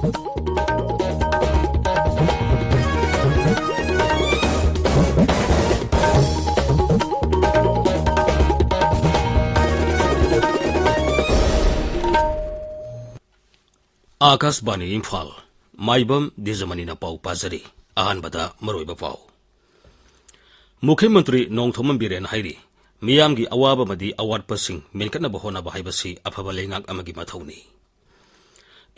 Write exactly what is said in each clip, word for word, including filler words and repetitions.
ꯑꯥꯀꯥꯁꯕꯥꯅꯤ ꯏꯝꯐꯥꯜ꯫ ꯃꯥꯏꯕꯝ ꯗꯤꯖꯃꯅꯤꯅ ꯄꯥꯎ ꯄꯥꯖꯔꯤ꯫ ꯑꯍꯥꯟꯕꯗ ꯃꯔꯨꯑꯣꯏꯕ ꯄꯥꯎ꯫ ꯃꯨꯈ꯭ꯌ ꯃꯟꯇ꯭ꯔꯤ ꯅꯣꯡꯊꯣꯝꯕꯝ ꯕꯤꯔꯦꯟ ꯍꯥꯏꯔꯤ, ꯃꯤꯌꯥꯝꯒꯤ ꯑꯋꯥꯕ ꯑꯃꯗꯤ ꯑꯋꯥꯠꯄꯁꯤꯡ ꯃꯦꯟꯈꯠꯅꯕ ꯍꯣꯠꯅꯕ ꯍꯥꯏꯕꯁꯤ ꯑꯐꯕ ꯂꯩꯉꯥꯛ ꯑꯃꯒꯤ ꯃꯊꯧꯅꯤ꯫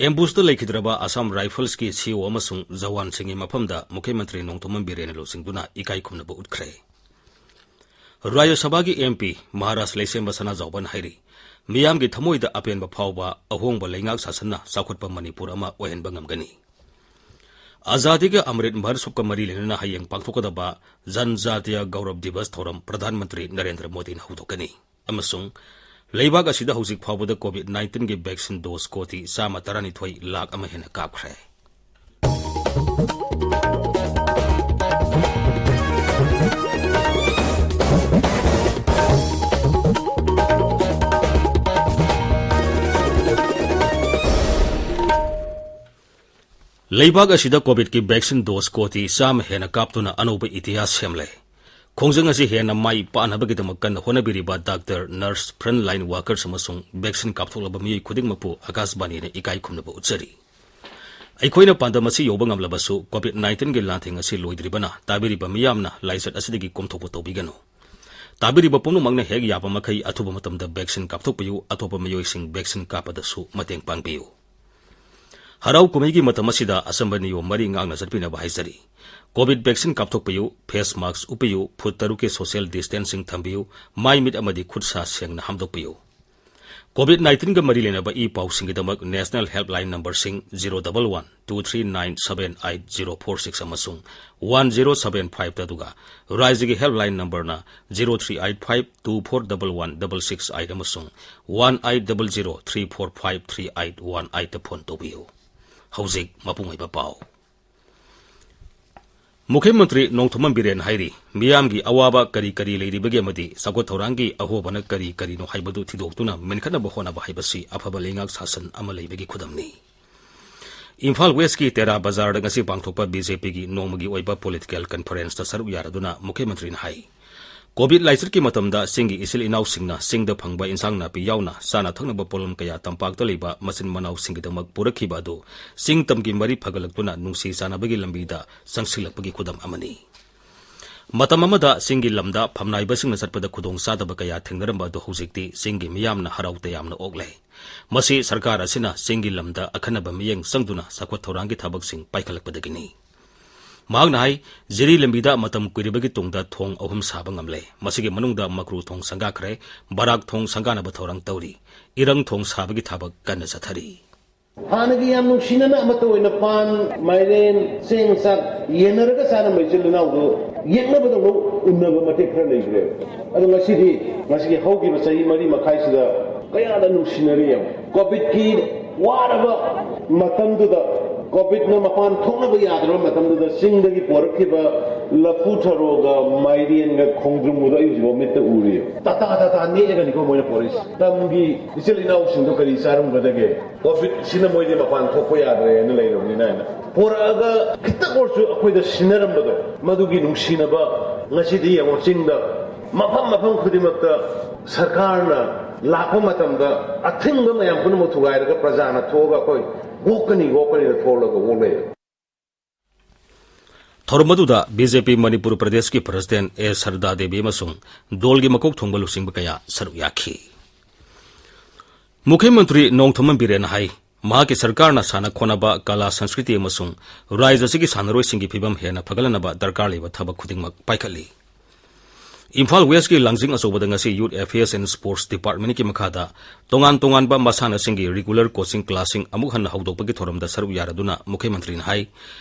ꯑꯦꯝꯕꯨꯁꯇ ꯂꯩꯈꯤꯗ꯭ꯔꯕ ꯑꯁꯥꯝ ꯔꯥꯏꯐꯜꯁꯀꯤ ꯁꯤꯏꯑꯣ ꯑꯃꯁꯨꯡ ꯖꯋꯥꯟꯁꯤꯡꯒꯤ ꯃꯐꯝꯗ ꯃꯨꯈ꯭ꯌ ꯃꯟꯇ꯭ꯔꯤ ꯅꯣꯡꯊꯣꯝꯕꯝ ꯕꯤꯔꯦꯟꯅ ꯂꯨꯆꯤꯡꯗꯨꯅ ꯏꯀꯥꯏ ꯈꯨꯝꯅꯕ ꯎꯠꯈ꯭ꯔꯦ꯫ ꯔꯥꯖ꯭ꯌ ꯁꯚꯥꯒꯤ ꯑꯦꯝ ꯄꯤ ꯃꯍꯥꯔꯥꯖ ꯂꯩꯁꯦꯝꯕ ꯁꯅꯥꯖꯥꯎꯕꯅ ꯍꯥꯏꯔꯤ, ꯃꯤꯌꯥꯝꯒꯤ ꯊꯃꯣꯏꯗ ꯑꯄꯦꯟꯕ ꯐꯥꯎꯕ ꯑꯍꯣꯡꯕ ꯂꯩꯉꯥꯛ ꯁꯥꯁꯟꯅ ꯆꯥꯎꯈꯠꯄ ꯃꯅꯤꯄꯨꯔ ꯑꯃ ꯑꯣꯏꯍꯟꯕ ꯉꯝꯒꯅꯤ꯫ ꯑꯖꯥꯗꯤꯒ ꯑꯃ꯭ꯔꯤꯠ ꯃꯍꯣꯠꯁꯕꯀ ꯃꯔꯤ ꯂꯩꯅꯅ ꯍꯌꯦꯡ ꯄꯥꯡꯊꯣꯛꯀꯗꯕ ꯖꯟꯖꯥꯇꯤꯌꯥ ꯒꯧꯔꯕ ꯗꯤꯕꯁ ꯊꯧꯔꯝ ꯄ꯭ꯔꯙꯥꯟ ꯃꯟꯇ꯭ꯔꯤ ꯅꯔꯦꯟꯗ꯭ꯔ ꯃꯣꯗꯤꯅ ꯍꯧꯗꯣꯛꯀꯅꯤ꯫ ꯑꯃꯁꯨꯡ ꯂꯩꯕꯥꯛ ꯑꯁꯤꯗ ꯍꯧꯖꯤꯛ ꯐꯥꯎꯕꯗ ꯀꯣꯚꯤꯗ ꯅꯥꯏꯟꯇꯤꯟꯒꯤ ꯚꯦꯛꯁꯤꯟ ꯗꯣꯁ ꯀꯣꯇꯤ ꯆꯥꯝꯃ ꯇꯔꯥꯅꯤꯊꯣꯏ ꯂꯥꯈ ꯑꯃ ꯍꯦꯟꯅ ꯀꯥꯞꯈ꯭ꯔꯦ꯫ ꯂꯩꯕꯥꯛ ꯑꯁꯤꯗ ꯀꯣꯚꯤꯗꯀꯤ ꯚꯦꯛꯁꯤꯟ ꯗꯣꯁ ꯀꯣꯇꯤ ꯆꯥꯝꯃ ꯍꯦꯟꯅ ꯀꯥꯞꯇꯨꯅ ꯑꯅꯧꯕ ꯏꯇꯤꯍꯥꯁ ꯁꯦꯝꯂꯦ꯫ ꯈꯣꯡꯖꯪ ꯑꯁꯤ ꯍꯦꯟꯅ ꯃꯥꯏ ꯄꯥꯛꯅꯕꯒꯤꯗꯃꯛ ꯀꯟꯅ ꯍꯣꯠꯅꯕꯤꯔꯤꯕ doctor, nurse, front line workers ꯑꯃꯁꯨꯡ ꯚꯦꯛꯁꯤꯟ ꯀꯥꯞꯊꯣꯛꯂꯕ ꯃꯤꯑꯣꯏ ꯈꯨꯗꯤꯡꯃꯛꯄꯨ ꯑꯀꯥꯁꯕꯥꯅꯤꯅ ꯏꯀꯥꯏ ꯈꯨꯝꯅꯕ ꯎꯠꯆꯔꯤ꯫ ꯑꯩꯈꯣꯏꯅ ꯄꯥꯟꯗꯝ ꯑꯁꯤ ꯌꯧꯕ ꯉꯝꯂꯕꯁꯨ, ꯀꯣꯚꯤꯗ ꯅꯥꯏꯟꯇꯤꯟꯒꯤ ꯂꯥꯟꯊꯦꯡ ꯑꯁꯤ ꯂꯣꯏꯗ꯭ꯔꯤꯕꯅ, ꯇꯥꯕꯤꯔꯤꯕ ꯃꯤꯌꯥꯝꯅ ꯂꯥꯏꯆꯠ ꯑꯁꯤꯗꯒꯤ ꯀꯣꯝꯊꯣꯛꯄ ꯇꯧꯕꯤꯒꯅꯨ꯫ ꯇꯥꯕꯤꯔꯤꯕ ꯄꯨꯝꯅꯃꯛꯅ ꯍꯦꯛ ꯌꯥꯕ ꯃꯈꯩ ꯑꯊꯨꯕ ꯃꯇꯝꯗ ꯚꯦꯛꯁꯤꯟ ꯀꯥꯞꯊꯣꯛꯄꯤꯌꯨ, ꯑꯇꯣꯞꯄ ꯃꯤꯑꯣꯏꯁꯤꯡ ꯚꯦꯛꯁꯤꯟ ꯀꯥꯞꯄꯗꯁꯨ ꯃꯇꯦꯡ ꯄꯥꯡꯕꯤꯌꯨ꯫ ꯍꯔꯥꯎ ꯀꯨꯝꯍꯩꯒꯤ ꯃꯇꯝ ꯑꯁꯤꯗ ꯑꯆꯝꯕ ꯅꯤꯌꯣꯝ ꯃꯔꯤ ꯉꯥꯛꯅ ꯆꯠꯄꯤꯅꯕ ꯍꯥꯏꯖꯔꯤ꯫ ꯀꯣꯚꯤꯗ ꯚꯦꯛꯁꯤꯟ ꯀꯥꯞꯊꯣꯛꯄꯤꯌꯨ, ꯐꯦꯁ ꯃꯥꯁꯛ ꯎꯞꯄꯤꯌꯨ, ꯐꯨꯠ ꯇꯔꯨꯛꯀꯤ ꯁꯣꯁꯤꯌꯦꯜ ꯗꯤꯁꯇꯦꯟꯁꯤꯡ ꯊꯝꯕꯤꯌꯨ, ꯃꯥꯏ ꯃꯤꯠ ꯑꯃꯗꯤ ꯈꯨꯠ ꯁꯥ ꯁꯦꯡꯅ ꯍꯥꯝꯗꯣꯛꯄꯤꯌꯨ꯫ ꯀꯣꯚꯤꯗ ꯅꯥꯏꯟꯇꯤꯟꯒ ꯃꯔꯤ ꯂꯩꯅꯕ ꯏ ꯄꯥꯎꯁꯤꯡꯒꯤꯗꯃꯛ ꯅꯦꯁꯅꯦꯜ ꯍꯦꯜꯞꯂꯥꯏꯟ ꯅꯝꯕꯔꯁꯤꯡ zero double one two three nine seven eight zero four six ꯑꯃꯁꯨꯡ ꯋꯥꯟ ꯖꯤꯔꯣ ꯁꯚꯦꯟ ꯐꯥꯏꯚꯇ, ꯑꯗꯨꯒ ꯔꯥꯖ꯭ꯌꯒꯤ ꯍꯦꯜꯞꯂꯥꯏꯟ ꯅꯝꯕꯔꯅ zero three eight five two four double one double six eight ꯑꯃꯁꯨꯡ one eight double zero three four five three eight one ꯑꯩꯠꯇ phone ꯇꯧꯕꯤꯌꯨ꯫ ꯍꯧꯖꯤꯛ ꯃꯄꯨꯡ ꯑꯣꯏꯕ ꯄꯥꯎ꯫ ꯃꯨꯈ꯭ꯌ ꯃꯟꯇ꯭ꯔꯤ ꯅꯣꯡꯊꯣꯝꯕꯝ ꯕꯤꯔꯦꯟ ꯍꯥꯏꯔꯤ, ꯃꯤꯌꯥꯝꯒꯤ ꯑꯋꯥꯕ ꯀꯔꯤ ꯀꯔꯤ ꯂꯩꯔꯤꯕꯒꯦ ꯑꯃꯗꯤ ꯆꯥꯎꯈꯠ ꯊꯧꯔꯥꯡꯒꯤ ꯑꯍꯣꯕꯅ ꯀꯔꯤ ꯀꯔꯤꯅꯣ ꯍꯥꯏꯕꯗꯨ ꯊꯤꯗꯣꯛꯇꯨꯅ ꯃꯦꯟꯈꯠꯅꯕ ꯍꯣꯠꯅꯕ ꯍꯥꯏꯕꯁꯤ ꯑꯐꯕ ꯂꯩꯉꯥꯛ ꯁꯥꯁꯟ ꯑꯃ ꯂꯩꯕꯒꯤ ꯈꯨꯗꯝꯅꯤ꯫ ꯏꯝꯐꯥꯜ ꯋꯦꯁꯀꯤ ꯇꯦꯔꯥ ꯕꯖꯥꯔꯗ ꯉꯁꯤ ꯄꯥꯡꯊꯣꯛꯄ ꯕꯤ ꯖꯦ ꯄꯤꯒꯤ ꯅꯣꯡꯃꯒꯤ ꯑꯣꯏꯕ ꯄꯣꯂꯤꯇꯤꯀꯦꯜ ꯀꯟꯐꯔꯦꯟꯁꯇ ꯁꯔꯨꯛ ꯌꯥꯔꯗꯨꯅ ꯃꯨꯈ꯭ꯌ ꯃꯟꯇ꯭ꯔꯤꯅ ꯍꯥꯏ, ꯀꯣꯚꯤꯗ ꯂꯥꯏꯆꯠꯀꯤ ꯃꯇꯝꯗ ꯆꯤꯡꯒꯤ ꯏꯆꯤꯜ ꯏꯅꯥꯎꯁꯤꯡꯅ ꯆꯤꯡꯗ ꯐꯪꯕ ꯏꯟꯁꯥꯡ ꯅꯥꯄꯤ ꯌꯥꯎꯅ ꯆꯥꯅ ꯊꯛꯅꯕ ꯄꯣꯠꯂꯝ ꯀꯌꯥ ꯇꯝꯄꯥꯛꯇ ꯂꯩꯕ ꯃꯆꯤꯟ ꯃꯅꯥꯎꯁꯤꯡꯒꯤꯗꯃꯛ ꯄꯨꯔꯛꯈꯤꯕ ꯑꯗꯨ ꯆꯤꯡ ꯇꯝꯒꯤ ꯃꯔꯤ ꯐꯒꯠꯂꯛꯇꯨꯅ ꯅꯨꯡꯁꯤ ꯆꯥꯟꯅꯕꯒꯤ ꯂꯝꯕꯤꯗ ꯆꯪꯁꯤꯜꯂꯛꯄꯒꯤ ꯈꯨꯗꯝ ꯑꯃꯅꯤ꯫ ꯃꯇꯝ ꯑꯃꯗ ꯆꯤꯡꯒꯤ ꯂꯝꯗ ꯐꯝꯅꯥꯏꯕꯁꯤꯡꯅ ꯆꯠꯄꯗ ꯈꯨꯗꯣꯡ ꯆꯥꯗꯕ ꯀꯌꯥ ꯊꯦꯡꯅꯔꯝꯕ ꯑꯗꯨ ꯍꯧꯖꯤꯛꯇꯤ ꯆꯤꯡꯒꯤ ꯃꯤꯌꯥꯝꯅ ꯍꯔꯥꯎ ꯇꯌꯥꯝꯅ ꯑꯣꯛꯂꯦ꯫ ꯃꯁꯤ ꯁꯔꯀꯥꯔ ꯑꯁꯤꯅ ꯆꯤꯡꯒꯤ ꯂꯝꯗ ꯑꯈꯟꯅꯕ ꯃꯤꯠꯌꯦꯡ ꯆꯪꯗꯨꯅ ꯆꯥꯎꯈꯠ ꯊꯧꯔꯥꯡꯒꯤ ꯊꯕꯛꯁꯤꯡ ꯄꯥꯏꯈꯠꯂꯛꯄꯗꯒꯤꯅꯤ꯫ ꯃꯍꯥꯛꯅ ꯍꯥꯏ, ꯖꯤꯔꯤ ꯂꯝꯕꯤꯗ ꯃꯇꯝ ꯀꯨꯏꯔꯕꯒꯤ ꯇꯨꯡꯗ ꯊꯣꯡ ꯑꯍꯨꯝ ꯁꯥꯕ ꯉꯝꯂꯦ꯫ ꯃꯁꯤꯒꯤ ꯃꯅꯨꯡꯗ ꯃꯀ꯭ꯔꯨ ꯊꯣꯡ ꯁꯪꯒꯥꯈ꯭ꯔꯦ, ꯕꯔꯥꯛ ꯊꯣꯡ ꯁꯪꯒꯥꯅꯕ ꯊꯧꯔꯥꯡ ꯇꯧꯔꯤ꯫ ꯏꯔꯪ ꯊꯣꯡ ꯁꯥꯕꯒꯤ ꯊꯕꯛ ꯀꯟꯅ ꯆꯠꯊꯔꯤ꯫ ꯍꯥꯟꯅꯒꯤ ꯌꯥꯝ ꯅꯨꯡꯁꯤꯅꯅ ꯑꯃꯠꯇ ꯑꯣꯏꯅ ꯄꯥꯟ, ꯃꯥꯏꯔꯦꯟ, ꯆꯦꯡ, ꯆꯥꯛ ꯌꯦꯟꯅꯔꯒ ꯆꯥꯔꯝꯕ ꯏꯆꯤꯜ ꯏꯅꯥꯎꯗꯨ ꯌꯦꯛꯅꯕꯗꯧꯅ ꯎꯟꯅꯕ ꯃꯇꯦꯛ ꯈꯔ ꯂꯩꯈ꯭ꯔꯦꯕ꯫ ꯑꯗꯣ ꯉꯁꯤꯗꯤ, ꯉꯁꯤꯒꯤ ꯍꯧꯈꯤꯕ ꯆꯍꯤ ꯃꯔꯤ ꯃꯈꯥꯏꯁꯤꯗ ꯀꯌꯥꯗ ꯅꯨꯡꯁꯤꯅꯔꯤ ꯌꯦꯡꯉꯨ꯫ ꯀꯣꯚꯤꯗꯀꯤ ꯋꯥꯔꯕ ꯃꯇꯝꯗꯨꯗ, ꯀꯣꯚꯤꯗꯅ ꯃꯄꯥꯟ ꯊꯣꯛꯅꯕ ꯌꯥꯗ꯭ꯔꯕ ꯃꯇꯝꯗꯨꯗ ꯆꯤꯡꯗꯒꯤ ꯄꯣꯔꯛꯈꯤꯕ ꯂꯐꯨ ꯊꯔꯣꯒ ꯃꯥꯏꯔꯦꯟꯒ ꯈꯣꯡꯗ꯭ꯔꯨꯝꯒꯗꯣ ꯑꯩ ꯍꯧꯖꯤꯛꯐꯥꯎ ꯃꯤꯠꯇ ꯎꯔꯤ꯫ ꯇꯥꯇꯥ ꯇꯥꯇꯥ ꯅꯦꯛꯑꯒꯅꯤꯀꯣ ꯃꯣꯏꯅ ꯄꯣꯔꯛꯏꯁꯦ꯫ ꯇꯝꯒꯤ ꯏꯆꯤꯜ ꯏꯅꯥꯎꯁꯤꯡꯗꯣ ꯀꯔꯤ ꯆꯥꯔꯝꯒꯗꯒꯦ? ꯀꯣꯚꯤꯗꯁꯤꯅ ꯃꯣꯏꯗꯤ ꯃꯄꯥꯟ ꯊꯣꯛꯄ ꯌꯥꯗ꯭ꯔꯦꯅ ꯂꯩꯔꯕꯅꯤꯅ ꯍꯥꯏꯅ ꯄꯣꯔꯛꯑꯒ ꯈꯤꯇꯪ ꯑꯣꯏꯔꯁꯨ ꯑꯩꯈꯣꯏꯗ ꯁꯤꯟꯅꯔꯝꯕꯗꯣ, ꯃꯗꯨꯒꯤ ꯅꯨꯡꯁꯤꯅꯕ ꯉꯁꯤꯗꯤ ꯌꯦꯡꯉꯣ, ꯆꯤꯡꯗ ꯃꯐꯝ ꯃꯐꯝ ꯈꯨꯗꯤꯡꯃꯛꯇ ꯁꯔꯀꯥꯔꯅ ꯂꯥꯛꯄ ꯃꯇꯝꯗ ꯑꯊꯤꯡꯕ ꯃꯌꯥꯝ ꯄꯨꯝꯅꯃꯛ ꯊꯨꯒꯥꯏꯔꯒ ꯄ꯭ꯔꯖꯥꯅ ꯊꯣꯛꯑꯒ ꯑꯩꯈꯣꯏ ꯒꯣꯛꯀꯅꯤ, ꯒꯣꯛꯀꯅꯤꯅ ꯊꯣꯛꯂꯒ ꯑꯣꯛ ꯂꯩꯔꯦ꯫ ꯊꯧꯔꯝ ꯑꯗꯨꯗ ꯕꯤ ꯖꯦ ꯄꯤ ꯃꯅꯤꯄꯨꯔ ꯄ꯭ꯔꯗꯦꯁꯀꯤ ꯄ꯭ꯔꯁꯤꯗꯦꯟ ꯑꯦ ꯁꯔꯗꯥ ꯗꯦꯕꯤ ꯑꯃꯁꯨꯡ ꯗꯣꯜꯒꯤ ꯃꯀꯣꯛ ꯊꯣꯡꯕ ꯂꯨꯆꯤꯡꯕ ꯀꯌꯥ ꯁꯔꯨꯛ ꯌꯥꯈꯤ꯫ ꯃꯨꯈ꯭ꯌ ꯃꯟꯇ꯭ꯔꯤ ꯅꯣꯡꯊꯣꯝꯕꯝ ꯕꯤꯔꯦꯟꯅ ꯍꯥꯏ, ꯃꯍꯥꯛꯀꯤ ꯁꯔꯀꯥꯔꯅ ꯁꯥꯟꯅ ꯈꯣꯠꯅꯕ, ꯀꯂꯥ, ꯁꯪꯁꯀ꯭ꯔꯤꯇꯤ ꯑꯃꯁꯨꯡ ꯔꯥꯖ꯭ꯌ ꯑꯁꯤꯒꯤ ꯁꯥꯟꯅꯔꯣꯏꯁꯤꯡꯒꯤ ꯐꯤꯚꯝ ꯍꯦꯟꯅ ꯐꯒꯠꯍꯟꯅꯕ ꯗꯔꯀꯥꯔ ꯂꯩꯕ ꯊꯕꯛ ꯈꯨꯗꯤꯡꯃꯛ ꯄꯥꯏꯈꯠꯂꯤ꯫ ꯏꯝꯐꯥꯜ ꯋꯦꯁꯀꯤ ꯂꯥꯡꯖꯤꯡ ꯑꯆꯧꯕꯗ ꯉꯁꯤ Youth Affairs and Sports Departmentꯀꯤ ꯃꯈꯥꯗ ꯇꯣꯉꯥꯟ ꯇꯣꯉꯥꯟꯕ ꯃꯁꯥꯟꯅꯁꯤꯡꯒꯤ regular coaching classꯁꯤꯡ ꯑꯃꯨꯛ ꯍꯟꯅ ꯍꯧꯗꯣꯛꯄꯒꯤ ꯊꯧꯔꯝꯗ ꯁꯔꯨꯛ ꯌꯥꯔꯗꯨꯅ ꯃꯨꯈ꯭ꯌ ꯃꯟꯇ꯭ꯔꯤꯅ ꯍꯥꯏ,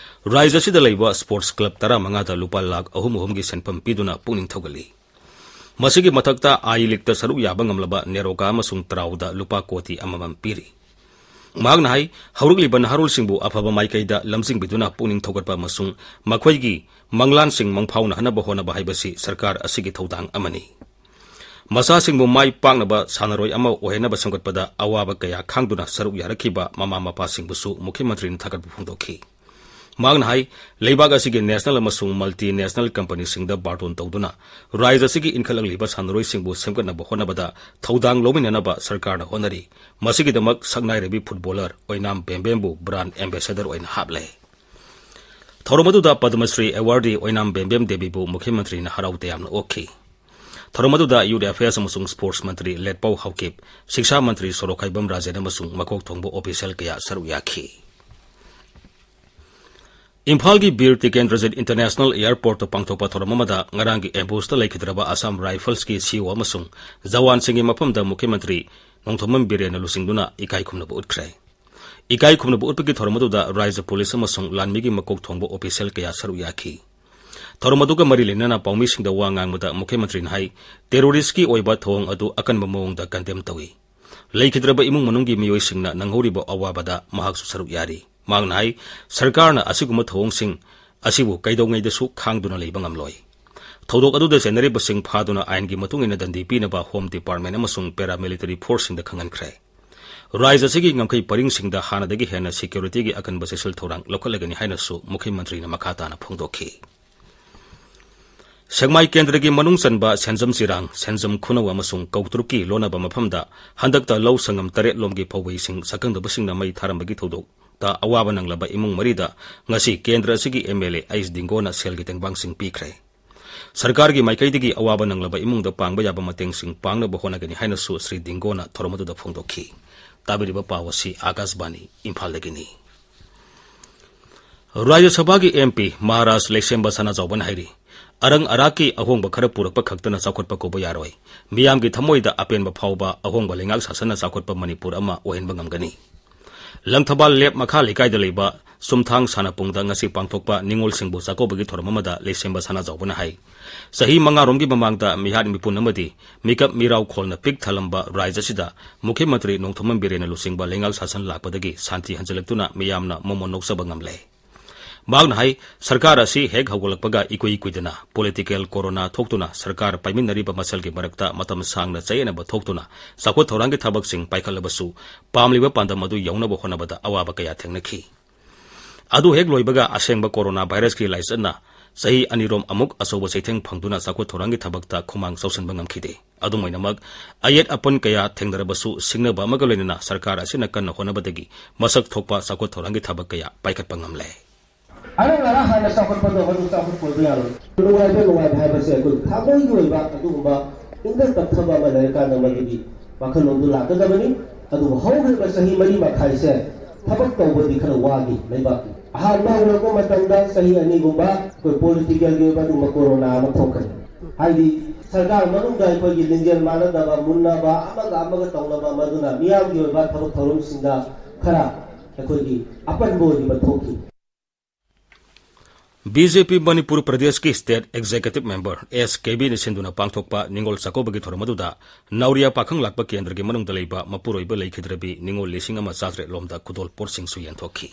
ꯔꯥꯖ꯭ꯌ ꯑꯁꯤꯗ ꯂꯩꯕ sports club ꯇꯔꯥꯃꯉꯥꯗ ꯂꯨꯄꯥ ꯂꯥꯈ ꯑꯍꯨꯝ ꯑꯍꯨꯝꯒꯤ ꯁꯦꯟꯐꯝ ꯄꯤꯗꯨꯅ ꯄꯨꯛꯅꯤꯡ ꯊꯧꯒꯠꯂꯤ꯫ ꯃꯁꯤꯒꯤ ꯃꯊꯛꯇ I Leagueꯇ ꯁꯔꯨꯛ ꯌꯥꯕ ꯉꯝꯂꯕ ꯅꯦꯔꯣꯀꯥ ꯑꯃꯁꯨꯡ ꯇ꯭ꯔꯥꯎꯗ ꯂꯨꯄꯥ ꯀꯣꯇꯤ ꯑꯃꯃꯝ ꯄꯤꯔꯤ꯫ ꯃꯍꯥꯛꯅ ꯍꯥꯏ, ꯍꯧꯔꯛꯂꯤꯕ ꯅꯍꯥꯔꯣꯜꯁꯤꯡꯕꯨ ꯑꯐꯕ ꯃꯥꯏꯀꯩꯗ ꯂꯝꯖꯤꯡꯕꯤꯗꯨꯅ ꯄꯨꯛꯅꯤꯡ ꯊꯧꯒꯠꯄ ꯑꯃꯁꯨꯡ ꯃꯈꯣꯏꯒꯤ ꯃꯪꯂꯥꯟꯁꯤꯡ ꯃꯪꯐꯥꯎꯅꯍꯟꯅꯕ ꯍꯣꯠꯅꯕ ꯍꯥꯏꯕꯁꯤ ꯁꯔꯀꯥꯔ ꯑꯁꯤꯒꯤ ꯊꯧꯗꯥꯡ ꯑꯃꯅꯤ꯫ ꯃꯆꯥꯁꯤꯡꯕꯨ ꯃꯥꯏ ꯄꯥꯛꯅꯕ ꯁꯥꯟꯅꯔꯣꯏ ꯑꯃ ꯑꯣꯏꯍꯟꯅꯕ ꯁꯦꯝꯒꯠꯄꯗ ꯑꯋꯥꯕ ꯀꯌꯥ ꯈꯥꯡꯗꯨꯅ ꯁꯔꯨꯛ ꯌꯥꯔꯛꯈꯤꯕ ꯃꯃꯥ ꯃꯄꯥꯁꯤꯡꯕꯨꯁꯨ ꯃꯨꯈ꯭ꯌ ꯃꯟꯇ꯭ꯔꯤꯅ ꯊꯥꯒꯠꯄ ꯐꯣꯡꯗꯣꯛꯈꯤ꯫ ꯃꯍꯥꯛꯅ ꯍꯥꯏ, ꯂꯩꯕꯥꯛ ꯑꯁꯤꯒꯤ ꯅꯦꯁꯅꯦꯜ ꯑꯃꯁꯨꯡ ꯃꯜꯇꯤ ꯅꯦꯁꯅꯦꯜ ꯀꯝꯄꯅꯤꯁꯤꯡꯗ ꯕꯥꯔꯇꯣꯟ ꯇꯧꯗꯨꯅ ꯔꯥꯖ꯭ꯌ ꯑꯁꯤꯒꯤ ꯏꯟꯈꯠꯂꯛꯂꯤꯕ ꯁꯥꯟꯅꯔꯣꯏꯁꯤꯡꯕꯨ ꯁꯦꯝꯒꯠꯅꯕ ꯍꯣꯠꯅꯕꯗ ꯊꯧꯗꯥꯡ ꯂꯧꯃꯤꯟꯅꯅꯕ ꯁꯔꯀꯥꯔꯅ ꯍꯣꯠꯅꯔꯤ꯫ ꯃꯁꯤꯒꯤꯗꯃꯛ ꯁꯛꯅꯥꯏꯔꯕꯤ ꯐꯨꯠꯕꯣꯂꯔ ꯑꯣꯏꯅꯥꯝ ꯕꯦꯝꯕꯦꯝꯕꯨ ꯕ꯭ꯔꯥꯟꯗ ꯑꯦꯝꯕꯦꯁꯦꯗꯔ ꯑꯣꯏꯅ ꯍꯥꯞꯂꯦ꯫ ꯊꯧꯔꯝ ꯑꯗꯨꯗ ꯄꯗꯃꯁ꯭ꯔꯤ ꯑꯦꯋꯥꯔꯗꯤ ꯑꯣꯏꯅꯥꯝ ꯕꯦꯝꯕꯦꯝ ꯗꯦꯕꯤꯕꯨ ꯃꯨꯈ꯭ꯌ ꯃꯟꯇ꯭ꯔꯤꯅ ꯍꯔꯥꯎ ꯇꯌꯥꯝꯅ ꯑꯣꯛꯈꯤ꯫ ꯊꯧꯔꯝ ꯑꯗꯨꯗ ꯌꯨꯊ ꯑꯦꯐꯤꯌꯔꯁ ꯑꯃꯁꯨꯡ ꯁ꯭ꯄꯣꯔꯠꯁ ꯃꯟꯇ꯭ꯔꯤ ꯂꯦꯠꯄꯥꯎ ꯍꯥꯎꯀꯤꯞ, ꯁꯤꯛꯁꯥ ꯃꯟꯇ꯭ꯔꯤ ꯁꯣꯔꯣꯛꯈꯥꯏꯕꯝ ꯔꯥꯖꯦꯟ ꯑꯃꯁꯨꯡ ꯃꯀꯣꯛ ꯊꯣꯡꯕ ꯑꯣꯐꯤꯁꯤꯌꯦꯜ ꯀꯌꯥ ꯁꯔꯨꯛ ꯌꯥꯈꯤ꯫ ꯏꯝꯐꯥꯜꯒꯤ ꯕꯤꯔ ꯇꯤꯀꯦꯟꯗ꯭ꯔꯖꯤꯠ ꯏꯟꯇꯔꯅꯦꯁꯅꯦꯜ ꯑꯦꯌꯔꯄꯣꯔꯠꯇ ꯄꯥꯡꯊꯣꯛꯄ ꯊꯧꯔꯝ ꯑꯃꯗ ꯉꯔꯥꯡꯒꯤ ꯑꯦꯝꯕꯨꯁꯇ ꯂꯩꯈꯤꯗ꯭ꯔꯕ ꯑꯁꯥꯝ ꯔꯥꯏꯐꯜꯁꯀꯤ ꯁꯤꯏꯑꯣ ꯑꯃꯁꯨꯡ ꯖꯋꯥꯟꯁꯤꯡꯒꯤ ꯃꯐꯝꯗ ꯃꯨꯈ꯭ꯌ ꯃꯟꯇ꯭ꯔꯤ ꯅꯣꯡꯊꯣꯝꯕꯝ ꯕꯤꯔꯦꯟꯅ ꯂꯨꯆꯤꯡꯗꯨꯅ ꯏꯀꯥꯏ ꯈꯨꯝꯅꯕ ꯎꯠꯈ꯭ꯔꯦ꯫ ꯏꯀꯥꯏ ꯈꯨꯝꯅꯕ ꯎꯠꯄꯒꯤ ꯊꯧꯔꯝ ꯑꯗꯨꯗ ꯔꯥꯖ꯭ꯌ ꯄꯨꯂꯤꯁ ꯑꯃꯁꯨꯡ ꯂꯥꯟꯃꯤꯒꯤ ꯃꯀꯣꯛ ꯊꯣꯡꯕ ꯑꯣꯐꯤꯁꯤꯌꯦꯜ ꯀꯌꯥ ꯁꯔꯨꯛ ꯌꯥꯈꯤ꯫ ꯊꯧꯔꯝ ꯑꯗꯨꯒ ꯃꯔꯤ ꯂꯩꯅꯅ ꯄꯥꯎꯃꯤꯁꯤꯡꯗ ꯋꯥ ꯉꯥꯡꯕꯗ ꯃꯨꯈ꯭ꯌ ꯃꯟꯇ꯭ꯔꯤꯅ ꯍꯥꯏ, ꯇꯦꯔꯣꯔꯤꯁ꯭ꯠꯀꯤ ꯑꯣꯏꯕ ꯊꯧꯑꯣꯡ ꯑꯗꯨ ꯑꯀꯟꯕ ꯃꯑꯣꯡꯗ ꯀꯟꯗꯦꯝ ꯇꯧꯏ꯫ ꯂꯩꯈꯤꯗ꯭ꯔꯕ ꯏꯃꯨꯡ ꯃꯅꯨꯡꯒꯤ ꯃꯤꯑꯣꯏꯁꯤꯡꯅ ꯅꯪꯍꯧꯔꯤꯕ ꯑꯋꯥꯕꯗ ꯃꯍꯥꯛꯁꯨ ꯁꯔꯨꯛ ꯌꯥꯔꯤ꯫ ꯃꯍꯥꯛꯅ ꯍꯥꯏ, ꯁꯔꯀꯥꯔꯅ ꯑꯁꯤꯒꯨꯝꯕ ꯊꯧꯑꯣꯡꯁꯤꯡ ꯑꯁꯤꯕꯨ ꯀꯩꯗꯧꯉꯩꯗꯁꯨ ꯈꯥꯡꯗꯨꯅ ꯂꯩꯕ ꯉꯝꯂꯣꯏ꯫ ꯊꯧꯗꯣꯛ ꯑꯗꯨꯗ ꯆꯦꯟꯅꯔꯤꯕꯁꯤꯡ ꯐꯥꯗꯨꯅ ꯑꯥꯏꯟꯒꯤ ꯃꯇꯨꯡ ꯏꯟꯅ ꯗꯟꯗꯤ ꯄꯤꯅꯕ ꯍꯣꯝ ꯗꯤꯄꯥꯔꯠꯃꯦꯟ ꯑꯃꯁꯨꯡ ꯄꯦꯔꯥꯃꯤꯂꯤꯇꯔꯤ ꯐꯣꯔꯁꯁꯤꯡꯗ ꯈꯪꯍꯟꯈ꯭ꯔꯦ꯫ ꯔꯥꯖ꯭ꯌ ꯑꯁꯤꯒꯤ ꯉꯝꯈꯩ ꯄꯔꯤꯡꯁꯤꯡꯗ ꯍꯥꯟꯅꯗꯒꯤ ꯍꯦꯟꯅ ꯁꯦꯀ꯭ꯌꯨꯔꯤꯇꯤꯒꯤ ꯑꯀꯟꯕ ꯆꯦꯛꯁꯤꯜ ꯊꯧꯔꯥꯡ ꯂꯧꯈꯠꯂꯒꯅꯤ ꯍꯥꯏꯅꯁꯨ ꯃꯨꯈ꯭ꯌ ꯃꯟꯇ꯭ꯔꯤꯅ ꯃꯈꯥ ꯇꯥꯅ ꯐꯣꯡꯗꯣꯛꯈꯤ꯫ ꯁꯦꯛꯃꯥꯏ ꯀꯦꯟꯗ꯭ꯔꯒꯤ ꯃꯅꯨꯡ ꯆꯟꯕ ꯁꯦꯟꯖꯝ ꯆꯤꯔꯥꯡ, ꯁꯦꯟꯖꯝ ꯈꯨꯅꯧ ꯑꯃꯁꯨꯡ ꯀꯧꯇ꯭ꯔꯨꯛꯀꯤ ꯂꯣꯟꯅꯕ ꯃꯐꯝꯗ ꯍꯟꯗꯛꯇ ꯂꯧ ꯁꯪꯒꯝ ꯇꯔꯦꯠ ꯂꯣꯝꯒꯤ ꯐꯧꯕꯩꯁꯤꯡ ꯁꯛꯈꯪꯗꯕꯁꯤꯡꯅ ꯃꯩ ꯊꯥꯔꯝꯕꯒꯤ ꯊꯧꯗꯣꯛꯇ ꯑꯋꯥꯕ ꯅꯪꯂꯕ ꯏꯃꯨꯡ ꯃꯔꯤꯗ ꯉꯁꯤ ꯀꯦꯟꯗ꯭ꯔ ꯑꯁꯤꯒꯤ ꯑꯦꯝ ꯑꯦꯜ ꯑꯦ ꯑꯩꯆ ꯗꯤꯡꯒꯣꯅ ꯁꯦꯜꯒꯤ ꯇꯦꯡꯕꯥꯡꯁꯤꯡ ꯄꯤꯈ꯭ꯔꯦ꯫ ꯁꯔꯀꯥꯔꯒꯤ ꯃꯥꯏꯀꯩꯗꯒꯤ ꯑꯋꯥꯕ ꯅꯪꯂꯕ ꯏꯃꯨꯡꯗ ꯄꯥꯡꯕ ꯌꯥꯕ ꯃꯇꯦꯡꯁꯤꯡ ꯄꯥꯡꯅꯕ ꯍꯣꯠꯅꯒꯅꯤ ꯍꯥꯏꯅꯁꯨ ꯁ꯭ꯔꯤ ꯗꯤꯡꯒꯣꯅ ꯊꯧꯔꯝ ꯑꯗꯨꯗ ꯐꯣꯡꯗꯣꯛꯈꯤ꯫ ꯇꯥꯕꯤꯔꯤꯕ ꯄꯥꯎ ꯑꯁꯤ ꯑꯥꯀꯥꯁꯕꯥꯅꯤ ꯏꯝꯐꯥꯜꯗꯒꯤꯅꯤ꯫ ꯔꯥꯖ꯭ꯌ ꯁꯚꯥꯒꯤ ꯑꯦꯝ ꯄꯤ ꯃꯍꯥꯔꯥꯖ ꯂꯩꯁꯦꯝꯕ ꯁꯅꯥꯖꯥꯎꯕꯅ ꯍꯥꯏꯔꯤ, ꯑꯔꯪ ꯑꯔꯥꯛꯀꯤ ꯑꯍꯣꯡꯕ ꯈꯔ ꯄꯨꯔꯛꯄ ꯈꯛꯇꯅ ꯆꯥꯎꯈꯠꯄ ꯀꯧꯕ ꯌꯥꯔꯣꯏ꯫ ꯃꯤꯌꯥꯝꯒꯤ ꯊꯃꯣꯏꯗ ꯑꯄꯦꯟꯕ ꯐꯥꯎꯕ ꯑꯍꯣꯡꯕ ꯂꯩꯉꯥꯛ ꯁꯥꯁꯟꯅ ꯆꯥꯎꯈꯠꯄ ꯃꯅꯤꯄꯨꯔ ꯑꯃ ꯑꯣꯏꯍꯟꯕ ꯉꯝꯒꯅꯤ꯫ ꯂꯪꯊꯕꯥꯜ ꯂꯦꯞ ꯃꯈꯥ ꯂꯩꯀꯥꯏꯗ ꯂꯩꯕ ꯆꯨꯝꯊꯥꯡ ꯁꯥꯟꯅꯄꯨꯡꯗ ꯉꯁꯤ ꯄꯥꯡꯊꯣꯛꯄ ꯅꯤꯉꯣꯜꯁꯤꯡꯕꯨ ꯆꯥꯛꯀꯧꯕꯒꯤ ꯊꯧꯔꯝ ꯑꯃꯗ ꯂꯩꯁꯦꯝꯕ ꯁꯅꯥꯖꯥꯎꯕꯅ ꯍꯥꯏ, ꯆꯍꯤ ꯃꯉꯥꯔꯣꯝꯒꯤ ꯃꯃꯥꯡꯗ ꯃꯤꯍꯥꯠ ꯃꯤꯄꯨꯟ ꯑꯃꯗꯤ ꯃꯤꯀꯞ ꯃꯤꯔꯥꯎ ꯈꯣꯜꯅ ꯄꯤꯛ ꯊꯜꯂꯝꯕ ꯔꯥꯖ꯭ꯌ ꯑꯁꯤꯗ ꯃꯨꯈ꯭ꯌ ꯃꯟꯇ꯭ꯔꯤ ꯅꯣꯡꯊꯣꯝꯕꯝ ꯕꯤꯔꯦꯟꯅ ꯂꯨꯆꯤꯡꯕ ꯂꯩꯉꯥꯛ ꯁꯥꯁꯟ ꯂꯥꯛꯄꯗꯒꯤ ꯁꯥꯟꯇꯤ ꯍꯟꯖꯤꯜꯂꯛꯇꯨꯅ ꯃꯤꯌꯥꯝꯅ ꯃꯣꯃꯣꯟ ꯅꯣꯛꯆꯕ ꯉꯝꯂꯦ꯫ ꯃꯍꯥꯛꯅ ꯍꯥꯏ, ꯁꯔꯀꯥꯔ ꯑꯁꯤ ꯍꯦꯛ ꯍꯧꯒꯠꯂꯛꯄꯒ ꯏꯀꯨꯏ ꯀꯨꯏꯗꯅ ꯄꯣꯂꯤꯇꯤꯀꯦꯜ ꯀꯣꯔꯣꯅꯥ ꯊꯣꯛꯇꯨꯅ ꯁꯔꯀꯥꯔ ꯄꯥꯏꯃꯤꯟꯅꯔꯤꯕ ꯃꯁꯦꯜꯒꯤ ꯃꯔꯛꯇ ꯃꯇꯝ ꯁꯥꯡꯅ ꯆꯌꯦꯠꯅꯕ ꯊꯣꯛꯇꯨꯅ ꯆꯥꯎꯈꯠ ꯊꯧꯔꯥꯡꯒꯤ ꯊꯕꯛꯁꯤꯡ ꯄꯥꯏꯈꯠꯂꯕꯁꯨ ꯄꯥꯝꯂꯤꯕ ꯄꯥꯟꯗꯝ ꯑꯗꯨ ꯌꯧꯅꯕ ꯍꯣꯠꯅꯕꯗ ꯑꯋꯥꯕ ꯀꯌꯥ ꯊꯦꯡꯅꯈꯤ꯫ ꯑꯗꯨ ꯍꯦꯛ ꯂꯣꯏꯕꯒ ꯑꯁꯦꯡꯕ ꯀꯣꯔꯣꯅꯥ ꯚꯥꯏꯔꯁꯀꯤ ꯂꯥꯏꯆꯠꯅ ꯆꯍꯤ ꯑꯅꯤꯔꯣꯝ ꯑꯃꯨꯛ ꯑꯆꯧꯕ ꯆꯩꯊꯦꯡ ꯐꯪꯗꯨꯅ ꯆꯥꯎꯈꯠ ꯊꯧꯔꯥꯡꯒꯤ ꯊꯕꯛꯇ ꯈꯨꯃꯥꯡ ꯆꯥꯎꯁꯤꯟꯕ ꯉꯝꯈꯤꯗꯦ꯫ ꯑꯗꯨꯝ ꯑꯣꯏꯅꯃꯛ, ꯑꯌꯦꯠ ꯑꯄꯟ ꯀꯌꯥ ꯊꯦꯡꯅꯔꯕꯁꯨ ꯁꯤꯡꯅꯕ ꯑꯃꯒ ꯂꯣꯏꯅꯅ ꯁꯔꯀꯥꯔ ꯑꯁꯤꯅ ꯀꯟꯅ ꯍꯣꯠꯅꯕꯗꯒꯤ ꯃꯁꯛ ꯊꯣꯛꯄ ꯆꯥꯎꯈꯠ ꯊꯧꯔꯥꯡꯒꯤ ꯊꯕꯛ ꯀꯌꯥ ꯄꯥꯏꯈꯠꯄ ꯉꯝꯂꯦ꯫ ꯑꯅꯧꯕ ꯍꯥꯟꯅ ꯆꯥꯎꯈꯠꯄꯗꯣ ꯃꯗꯨ ꯆꯥꯎꯈꯠꯄ ꯑꯣꯏꯕ ꯌꯥꯔꯣꯏ꯫ ꯅꯨꯡꯉꯥꯏꯕ ꯅꯨꯡꯉꯥꯏꯕ ꯍꯥꯏꯕꯁꯦ ꯑꯩꯈꯣꯏ ꯊꯃꯣꯏꯒꯤ ꯑꯣꯏꯕ ꯑꯗꯨꯒꯨꯝꯕ ꯏꯪꯗꯝ ꯇꯞꯊꯕ ꯑꯃ ꯂꯩꯔꯀꯥꯟꯗ ꯃꯗꯨꯒꯤ ꯋꯥꯈꯜꯂꯣꯟꯗꯨ ꯂꯥꯛꯀꯗꯕꯅꯤ꯫ ꯑꯗꯨꯕꯨ ꯍꯧꯈ꯭ꯔꯤꯕ ꯆꯍꯤ ꯃꯔꯤ ꯃꯈꯥꯏꯁꯦ ꯊꯕꯛ ꯇꯧꯕꯗꯤ ꯈꯔ ꯋꯥꯈꯤ ꯂꯩꯕꯥꯛꯀꯤ꯫ ꯑꯍꯥꯟꯕ ꯍꯧꯔꯛꯄ ꯃꯇꯝꯗ ꯆꯍꯤ ꯑꯅꯤꯒꯨꯝꯕ ꯑꯩꯈꯣꯏ ꯄꯣꯂꯤꯇꯤꯀꯦꯜꯒꯤ ꯑꯣꯏꯕ ꯑꯗꯨꯒꯨꯝꯕ ꯀꯣꯔꯣꯅꯥ ꯑꯃ ꯊꯣꯛꯈ꯭ꯔꯦ꯫ ꯍꯥꯏꯗꯤ ꯁꯔꯀꯥꯔ ꯃꯅꯨꯡꯗ ꯑꯩꯈꯣꯏꯒꯤ ꯂꯤꯡꯖꯦꯜ ꯃꯥꯟꯅꯗꯕ, ꯃꯨꯟꯅꯕ, ꯑꯃꯒ ꯑꯃꯒ ꯇꯧꯅꯕ, ꯃꯗꯨꯅ ꯃꯤꯌꯥꯝꯒꯤ ꯑꯣꯏꯕ ꯊꯕꯛ ꯊꯧꯔꯝꯁꯤꯡꯗ ꯈꯔ ꯑꯩꯈꯣꯏꯒꯤ ꯑꯄꯟꯕ ꯑꯣꯏꯈꯤꯕ ꯊꯣꯛꯈꯤ꯫ ꯕꯤ ꯖꯦ ꯄꯤ ꯃꯅꯤꯄꯨꯔ ꯄ꯭ꯔꯗꯦꯁꯀꯤ ꯁ꯭ꯇꯦꯠ ꯑꯦꯛꯖꯤꯀ꯭ꯌꯨꯇꯤꯕ ꯃꯦꯝꯕꯔ ꯑꯦꯁ ꯀꯦꯕꯤꯅ ꯁꯤꯟꯗꯨꯅ ꯄꯥꯡꯊꯣꯛꯄ ꯅꯤꯉꯣꯜ ꯆꯥꯛꯀꯧꯕꯒꯤ ꯊꯧꯔꯝ ꯑꯗꯨꯗ ꯅꯥꯎꯔꯤꯌꯥ ꯄꯥꯈꯪ ꯂꯥꯛꯄ ꯀꯦꯟꯗ꯭ꯔꯒꯤ ꯃꯅꯨꯡꯗ ꯂꯩꯕ ꯃꯄꯨꯔꯣꯏꯕ ꯂꯩꯈꯤꯗ꯭ꯔꯕꯤ ꯅꯤꯉꯣꯜ ꯂꯤꯁꯤꯡ ꯑꯃ ꯆꯥꯇ꯭ꯔꯦꯠ ꯂꯣꯝꯗ ꯈꯨꯗꯣꯜ ꯄꯣꯠꯁꯤꯡꯁꯨ ꯌꯦꯟꯊꯣꯛꯈꯤ꯫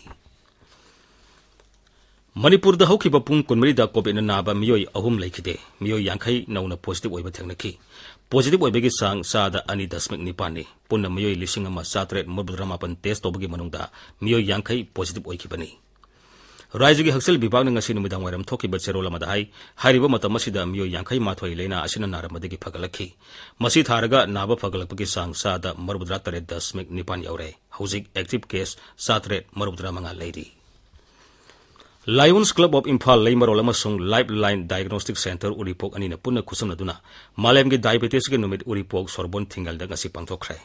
ꯃꯅꯤꯄꯨꯔꯗ ꯍꯧꯈꯤꯕ ꯄꯨꯡ ꯀꯨꯟꯃꯔꯤꯗ ꯀꯣꯚꯤꯗꯅ ꯅꯥꯕ ꯃꯤꯑꯣꯏ ꯑꯍꯨꯝ ꯂꯩꯈꯤꯗꯦ꯫ ꯃꯤꯑꯣꯏ ꯌꯥꯡꯈꯩ ꯅꯧꯅ ꯄꯣꯖꯤꯇꯤꯚ ꯑꯣꯏꯕ ꯊꯦꯡꯅꯈꯤ꯫ ꯄꯣꯖꯤꯇꯤꯚ ꯑꯣꯏꯕꯒꯤ ꯆꯥꯡ ꯆꯥꯗ ꯑꯅꯤ ꯗꯁꯃꯤꯛ ꯅꯤꯄꯥꯟꯅꯤ꯫ ꯄꯨꯟꯅ ꯃꯤꯑꯣꯏ ꯂꯤꯁꯤꯡ ꯑꯃ ꯆꯥꯇ꯭ꯔꯦꯠ ꯃꯧꯗ꯭ꯔꯥ ꯃꯥꯄꯟ ꯇꯦꯁ ꯇꯧꯕꯒꯤ ꯃꯅꯨꯡꯗ ꯃꯤꯑꯣꯏ ꯌꯥꯡꯈꯩ ꯄꯣꯖꯤꯇꯤꯚ ꯑꯣꯏꯈꯤꯕꯅꯤ꯫ ꯔꯥꯖ꯭ꯌꯒꯤ ꯍꯛꯁꯦꯜ ꯚꯤꯚꯥꯒꯅ ꯉꯁꯤ ꯅꯨꯃꯤꯗꯥꯡ ꯋꯥꯏꯔꯝ ꯊꯣꯛꯈꯤꯕ ꯆꯦꯔꯣꯜ ꯑꯃꯗ ꯍꯥꯏ, ꯍꯥꯏꯔꯤꯕ ꯃꯇꯝ ꯑꯁꯤꯗ ꯃꯤꯑꯣꯏ ꯌꯥꯡꯈꯩ ꯃꯥꯊꯣꯏ ꯂꯥꯏꯅꯥ ꯑꯁꯤꯅ ꯅꯥꯔꯝꯕꯗꯒꯤ ꯐꯒꯠꯂꯛꯈꯤ꯫ ꯃꯁꯤ ꯊꯥꯔꯒ ꯅꯥꯕ ꯐꯒꯠꯂꯛꯄꯒꯤ ꯆꯥꯡ ꯆꯥꯗ ꯃꯧꯗ꯭ꯔꯥ ꯇꯔꯦꯠ ꯗꯁꯃꯤꯛ ꯅꯤꯄꯥꯟ ꯌꯧꯔꯦ꯫ ꯍꯧꯖꯤꯛ ꯑꯦꯛꯇꯤꯚ ꯀꯦꯁ ꯆꯥꯇ꯭ꯔꯦꯠ ꯃꯧꯗ꯭ꯔꯥ ꯃꯉꯥ ꯂꯩꯔꯤ꯫ ꯂꯥꯏꯑꯣꯟꯁ ꯀ꯭ꯂꯕ ꯑꯣꯐ ꯏꯝꯐꯥꯜ ꯂꯩꯃꯔꯣꯜ ꯑꯃꯁꯨꯡ ꯂꯥꯏꯐ ꯂꯥꯏꯟ ꯗꯥꯏꯒꯅꯣꯁꯇꯤꯛ ꯁꯦꯟꯇꯔ ꯎꯔꯤꯄꯣꯛ ꯑꯅꯤꯅ ꯄꯨꯟꯅ ꯈꯨꯠꯁꯝꯅꯗꯨꯅ ꯃꯥꯂꯦꯝꯒꯤ ꯗꯥꯏꯕꯦꯇꯤꯁꯀꯤ ꯅꯨꯃꯤꯠ ꯎꯔꯤꯄꯣꯛ ꯁꯣꯔꯕꯣꯟ ꯊꯤꯡꯒꯜꯗ ꯉꯁꯤ ꯄꯥꯡꯊꯣꯛꯈ꯭ꯔꯦ꯫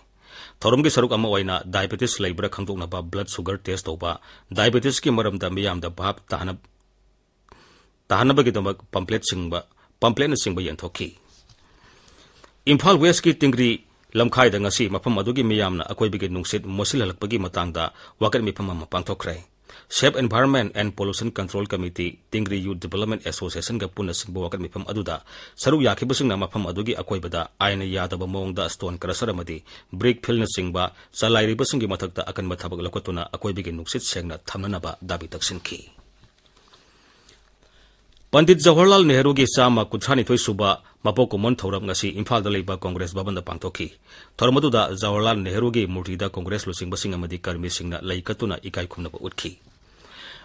ꯊꯧꯔꯝꯒꯤ ꯁꯔꯨꯛ ꯑꯃ ꯑꯣꯏꯅ ꯗꯥꯏꯕꯦꯇꯤꯁ ꯂꯩꯕ꯭ꯔꯥ ꯈꯪꯗꯣꯛꯅꯕ ꯕ꯭ꯂꯗ ꯁꯨꯒꯔ ꯇꯦꯁ ꯇꯧꯕ, ꯗꯥꯏꯕꯦꯇꯤꯁꯀꯤ ꯃꯔꯝꯗ ꯃꯤꯌꯥꯝꯗ ꯚꯥꯞ ꯇꯥꯍꯟꯅ-, ꯇꯥꯍꯟꯅꯕꯒꯤꯗꯃꯛ ꯄꯝꯄ꯭ꯂꯦꯠꯁꯤꯡꯕ, ꯄꯝꯄ꯭ꯂꯦꯠꯅꯆꯤꯡꯕ ꯌꯦꯟꯊꯣꯛꯈꯤ꯫ ꯏꯝꯐꯥꯜ ꯋꯦꯁꯀꯤ ꯇꯤꯡꯒ꯭ꯔꯤ ꯂꯝꯈꯥꯏꯗ ꯉꯁꯤ ꯃꯐꯝ ꯑꯗꯨꯒꯤ ꯃꯤꯌꯥꯝꯅ ꯑꯀꯣꯏꯕꯒꯤ ꯅꯨꯡꯁꯤꯠ ꯃꯣꯠꯁꯤꯜꯍꯜꯂꯛꯄꯒꯤ ꯃꯇꯥꯡꯗ ꯋꯥꯀꯠ ꯃꯤꯐꯝ ꯑꯃ ꯄꯥꯡꯊꯣꯛꯈ꯭ꯔꯦ꯫ Save Environment and Pollution Control Committee, ꯇꯤꯡꯒ꯭ꯔꯤ Youth Development Association ꯒ ꯄꯨꯟꯅ ꯁꯤꯟꯕ ꯋꯥꯀꯠ ꯃꯤꯐꯝ ꯑꯗꯨꯗ ꯁꯔꯨꯛ ꯌꯥꯈꯤꯕꯁꯤꯡꯅ ꯃꯐꯝ ꯑꯗꯨꯒꯤ ꯑꯀꯣꯏꯕꯗ ꯑꯥꯏꯟꯅ ꯌꯥꯗꯕ ꯃꯑꯣꯡꯗ ꯁ꯭ꯇꯣꯟ ꯀ꯭ꯔꯁꯔ ꯑꯃꯗꯤ ꯕ꯭ꯔꯤꯛ ꯐꯤꯜꯅꯆꯤꯡꯕ ꯆꯂꯥꯏꯔꯤꯕꯁꯤꯡꯒꯤ ꯃꯊꯛꯇ ꯑꯀꯟꯕ ꯊꯕꯛ ꯂꯧꯈꯠꯇꯨꯅ ꯑꯀꯣꯏꯕꯒꯤ ꯅꯨꯡꯁꯤꯠ ꯁꯦꯡꯅ ꯊꯝꯅꯅꯕ ꯗꯥꯕꯤ ꯇꯧꯁꯤꯟꯈꯤ꯫ ꯄꯟꯗꯤꯠ ꯖꯋꯥꯍꯔꯂꯥꯜ ꯅꯦꯍꯔꯨꯒꯤ ꯆꯥꯝꯃ ꯀꯨꯟꯊ꯭ꯔꯥ ꯅꯤꯊꯣꯏ ꯁꯨꯕ ꯃꯄꯣꯛ ꯀꯨꯝꯑꯣꯟ ꯊꯧꯔꯝ ꯉꯁꯤ ꯏꯝꯐꯥꯜꯗ ꯂꯩꯕ ꯀꯣꯡꯒ꯭ꯔꯦꯁ ꯚꯕꯟꯗ ꯄꯥꯡꯊꯣꯛꯈꯤ꯫ ꯊꯧꯔꯝ ꯑꯗꯨꯗ ꯖꯋꯥꯍꯔꯂꯥꯜ ꯅꯦꯍꯔꯨꯒꯤ ꯃꯨꯔꯇꯤꯗ ꯀꯣꯡꯒ꯭ꯔꯦꯁ ꯂꯨꯆꯤꯡꯕꯁꯤꯡ ꯑꯃꯗꯤ ꯀꯔꯃꯤꯁꯤꯡꯅ ꯂꯩ ꯀꯠꯇꯨꯅ ꯏꯀꯥꯏ ꯈꯨꯝꯅꯕ ꯎꯠꯈꯤ꯫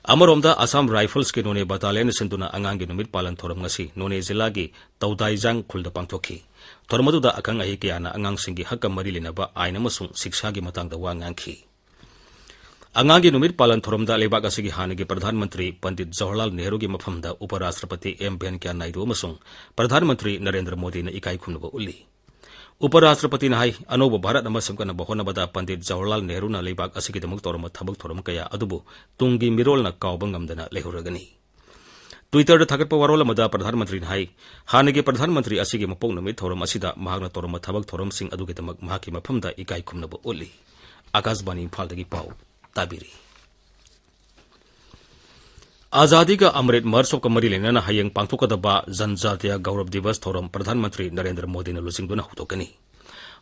ꯑꯃꯔꯣꯝꯗ ꯑꯁꯥꯝ ꯔꯥꯏꯐꯜꯁꯀꯤ ꯅꯣꯅꯦ ꯕꯇꯥꯂꯤꯌꯟꯅ ꯁꯤꯟꯗꯨꯅ ꯑꯉꯥꯡꯒꯤ ꯅꯨꯃꯤꯠ ꯄꯥꯂꯟ ꯊꯧꯔꯝ ꯉꯁꯤ ꯅꯣꯅꯦ ꯖꯤꯂꯥꯒꯤ ꯇꯧꯗꯥꯏꯖꯥꯡ ꯈꯨꯜꯗ ꯄꯥꯡꯊꯣꯛꯈꯤ꯫ ꯊꯧꯔꯝ ꯑꯗꯨꯗ ꯑꯈꯪ ꯑꯍꯩ ꯀꯌꯥꯅ ꯑꯉꯥꯡꯁꯤꯡꯒꯤ ꯍꯛꯀ ꯃꯔꯤ ꯂꯩꯅꯕ ꯑꯥꯏꯟ ꯑꯃꯁꯨꯡ ꯁꯤꯛꯁꯥꯒꯤ ꯃꯇꯥꯡꯗ ꯋꯥ ꯉꯥꯡꯈꯤ꯫ ꯑꯉꯥꯡꯒꯤ ꯅꯨꯃꯤꯠ ꯄꯥꯂꯟ ꯊꯧꯔꯝꯗ ꯂꯩꯕꯥꯛ ꯑꯁꯤꯒꯤ ꯍꯥꯟꯅꯒꯤ ꯄ꯭ꯔꯙꯥꯟ ꯃꯟꯇ꯭ꯔꯤ ꯄꯟꯗꯤꯠ ꯖꯋꯥꯍꯔꯂꯥꯜ ꯅꯦꯍꯔꯨꯒꯤ ꯃꯐꯝꯗ ꯎꯄ ꯔꯥꯁꯇ꯭ꯔꯄꯇꯤ ꯑꯦꯝ ꯚꯦꯟꯀꯌꯥ ꯅꯥꯏꯗꯨ ꯑꯃꯁꯨꯡ ꯄ꯭ꯔꯙꯥꯟ ꯃꯟꯇ꯭ꯔꯤ ꯅꯔꯦꯟꯗ꯭ꯔ ꯃꯣꯗꯤꯅ ꯏꯀꯥꯏ ꯈꯨꯝꯅꯕ ꯎꯠꯂꯤ꯫ ꯎꯄ ꯔꯥꯁꯇ꯭ꯔꯄꯇꯤꯅ ꯍꯥꯏ, ꯑꯅꯧꯕ ꯚꯥꯔꯠ ꯑꯃ ꯁꯦꯝꯒꯠꯅꯕ ꯍꯣꯠꯅꯕꯗ ꯄꯟꯗꯤꯠ ꯖꯋꯥꯍꯔꯂꯥꯜ ꯅꯦꯍꯔꯨꯅ ꯂꯩꯕꯥꯛ ꯑꯁꯤꯒꯤꯗꯃꯛ ꯇꯧꯔꯝꯕ ꯊꯕꯛ ꯊꯧꯔꯝ ꯀꯌꯥ ꯑꯗꯨꯕꯨ ꯇꯨꯡꯒꯤ ꯃꯤꯔꯣꯜꯅ ꯀꯥꯎꯕ ꯉꯝꯗꯅ ꯂꯩꯍꯧꯔꯒꯅꯤ꯫ Twitter-ꯗ ꯊꯥꯒꯠꯄ ꯋꯥꯔꯣꯜ ꯑꯃꯗ ꯄ꯭ꯔꯙꯥꯟ ꯃꯟꯇ꯭ꯔꯤꯅ ꯍꯥꯏ, ꯍꯥꯟꯅꯒꯤ ꯄ꯭ꯔꯙꯥꯟ ꯃꯟꯇ꯭ꯔꯤ ꯑꯁꯤꯒꯤ ꯃꯄꯣꯛ ꯅꯨꯃꯤꯠ ꯊꯧꯔꯝ ꯑꯁꯤꯗ ꯃꯍꯥꯛꯅ ꯇꯧꯔꯝꯕ ꯊꯕꯛ ꯊꯧꯔꯝꯁꯤꯡ ꯑꯗꯨꯒꯤꯗꯃꯛ ꯃꯍꯥꯛꯀꯤ ꯃꯐꯝꯗ ꯏꯀꯥꯏ ꯈꯨꯝꯅꯕ ꯎꯠꯂꯤ꯫ ꯑꯀꯥꯁꯕꯥꯅꯤ ꯏꯝꯐꯥꯜꯗꯒꯤ ꯄꯥꯎ ꯇꯥꯕꯤꯔꯤ꯫ ꯑꯖꯥꯗꯤ ꯀꯥ ꯑꯃ꯭ꯔꯤꯠ ꯃꯍꯣꯠꯁꯕꯀ ꯃꯔꯤ ꯂꯩꯅꯅ ꯍꯌꯦꯡ ꯄꯥꯡꯊꯣꯛꯀꯗꯕ ꯖꯟꯖꯥꯇꯤꯌꯥ ꯒꯧꯔꯕ ꯗꯤꯕꯁ ꯊꯧꯔꯝ ꯄ꯭ꯔꯙꯥꯟ ꯃꯟꯇ꯭ꯔꯤ ꯅꯔꯦꯟꯗ꯭ꯔ ꯃꯣꯗꯤꯅ ꯂꯨꯆꯤꯡꯗꯨꯅ ꯍꯧꯗꯣꯛꯀꯅꯤ꯫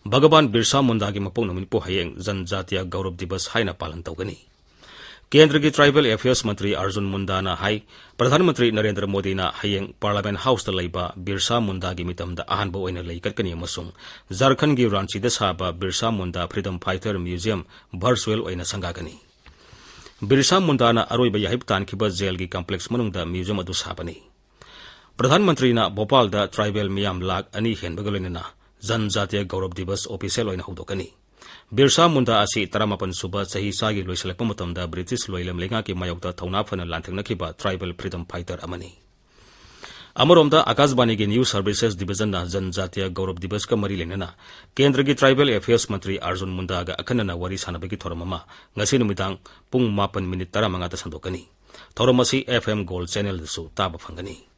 ꯚꯒꯕꯥꯟ ꯕꯤꯔꯁꯥ ꯃꯨꯟꯗꯥꯒꯤ ꯃꯄꯣꯛ ꯅꯨꯃꯤꯠꯄꯨ ꯍꯌꯦꯡ ꯖꯟꯖꯥꯇꯤꯌꯥ ꯒꯧꯔꯕ ꯗꯤꯕꯁ ꯍꯥꯏꯅ ꯄꯥꯂꯟ ꯇꯧꯒꯅꯤ꯫ ꯀꯦꯟꯗ꯭ꯔꯒꯤ ꯇ꯭ꯔꯥꯏꯕꯦꯜ ꯑꯦꯐꯤꯌꯔꯁ ꯃꯟꯇ꯭ꯔꯤ ꯑꯔꯖꯨꯟ ꯃꯨꯟꯗꯥꯅ ꯍꯥꯏ, ꯄ꯭ꯔꯙꯥꯟ ꯃꯟꯇ꯭ꯔꯤ ꯅꯔꯦꯟꯗ꯭ꯔ ꯃꯣꯗꯤꯅ ꯍꯌꯦꯡ ꯄꯥꯔꯂꯥꯃꯦꯟ ꯍꯥꯎꯁꯇ ꯂꯩꯕ ꯕꯤꯔꯁꯥ ꯃꯨꯟꯗꯥꯒꯤ ꯃꯤꯇꯝꯗ ꯑꯍꯥꯟꯕ ꯑꯣꯏꯅ ꯂꯩ ꯀꯠꯀꯅꯤ ꯑꯃꯁꯨꯡ ꯖꯥꯔꯈꯟꯒꯤ ꯔꯥꯟꯆꯤꯗ ꯁꯥꯕ ꯕꯤꯔꯁꯥ ꯃꯨꯟꯗꯥ ꯐ꯭ꯔꯤꯗꯝ ꯐꯥꯏꯇꯔ ꯃ꯭ꯌꯨꯖꯤꯌꯝ ꯚꯔꯆꯨꯑꯦꯜ ꯑꯣꯏꯅ ꯁꯪꯒꯥꯒꯅꯤ꯫ ꯕꯤꯔꯁꯥ ꯃꯨꯟꯗꯥꯅ ꯑꯔꯣꯏꯕ ꯌꯥꯍꯤꯞ ꯇꯥꯟꯈꯤꯕ ꯖꯦꯜꯒꯤ ꯀꯝꯄ꯭ꯂꯦꯛꯁ ꯃꯅꯨꯡꯗ ꯃ꯭ꯌꯨꯖꯤꯌꯝ ꯑꯗꯨ ꯁꯥꯕꯅꯤ꯫ ꯄ꯭ꯔꯙꯥꯟ ꯃꯟꯇ꯭ꯔꯤꯅ ꯚꯣꯄꯥꯜꯗ ꯇ꯭ꯔꯥꯏꯕꯦꯜ ꯃꯤꯌꯥꯝ ꯂꯥꯈ ꯑꯅꯤ ꯍꯦꯟꯕꯒ ꯂꯣꯏꯅꯅ ꯖꯟꯖꯥꯇꯤꯌꯥ ꯒꯧꯔꯕ ꯗꯤꯕꯁ ꯑꯣꯐꯤꯁꯤꯌꯦꯜ ꯑꯣꯏꯅ ꯍꯧꯗꯣꯛꯀꯅꯤ꯫ ꯕꯤꯔꯁꯥ ꯃꯨꯟꯗꯥ ꯑꯁꯤ ꯇꯔꯥꯃꯥꯄꯟ ꯁꯨꯕ ꯆꯍꯤ ꯆꯥꯒꯤ ꯂꯣꯏꯁꯤꯜꯂꯛꯄ ꯃꯇꯝꯗ ꯕ꯭ꯔꯤꯇꯤꯁ ꯂꯣꯏꯂꯝ ꯂꯩꯉꯥꯛꯀꯤ ꯃꯥꯌꯣꯛꯇ ꯊꯧꯅꯥ ꯐꯅ ꯂꯥꯟꯊꯦꯡꯅꯈꯤꯕ ꯇ꯭ꯔꯥꯏꯕꯦꯜ ꯐ꯭ꯔꯤꯗꯝ ꯐꯥꯏꯇꯔ ꯑꯃꯅꯤ꯫ ꯑꯃꯔꯣꯝꯗ ꯑꯀꯥꯁꯕꯥꯅꯤꯒꯤ ꯅ꯭ꯌꯨꯁ ꯁꯔꯚꯤꯁꯦꯁ ꯗꯤꯕꯤꯖꯟꯅ ꯖꯟꯖꯥꯇꯤꯌꯥ ꯒꯧꯔꯕ ꯗꯤꯕꯁꯀ ꯃꯔꯤ ꯂꯩꯅꯅ ꯀꯦꯟꯗ꯭ꯔꯒꯤ ꯇ꯭ꯔꯥꯏꯕꯦꯜ ꯑꯦꯐꯤꯌꯔꯁ ꯃꯟꯇ꯭ꯔꯤ ꯑꯔꯖꯨꯟ ꯃꯨꯟꯗꯥꯒ ꯑꯈꯟꯅꯅ ꯋꯥꯔꯤ ꯁꯥꯟꯅꯕꯒꯤ ꯊꯧꯔꯝ ꯑꯃ ꯉꯁꯤ ꯅꯨꯃꯤꯗꯥꯡ ꯄꯨꯡ ꯃꯥꯄꯟ ꯃꯤꯅꯤꯠ ꯇꯔꯥꯃꯉꯥꯗ ꯁꯟꯗꯣꯛꯀꯅꯤ꯫ ꯊꯧꯔꯝ ꯑꯁꯤ ꯑꯦꯐ ꯑꯦꯝ ꯒꯣꯜꯗ ꯆꯦꯅꯦꯜꯗꯁꯨ ꯇꯥꯕ ꯐꯪꯒꯅꯤ꯫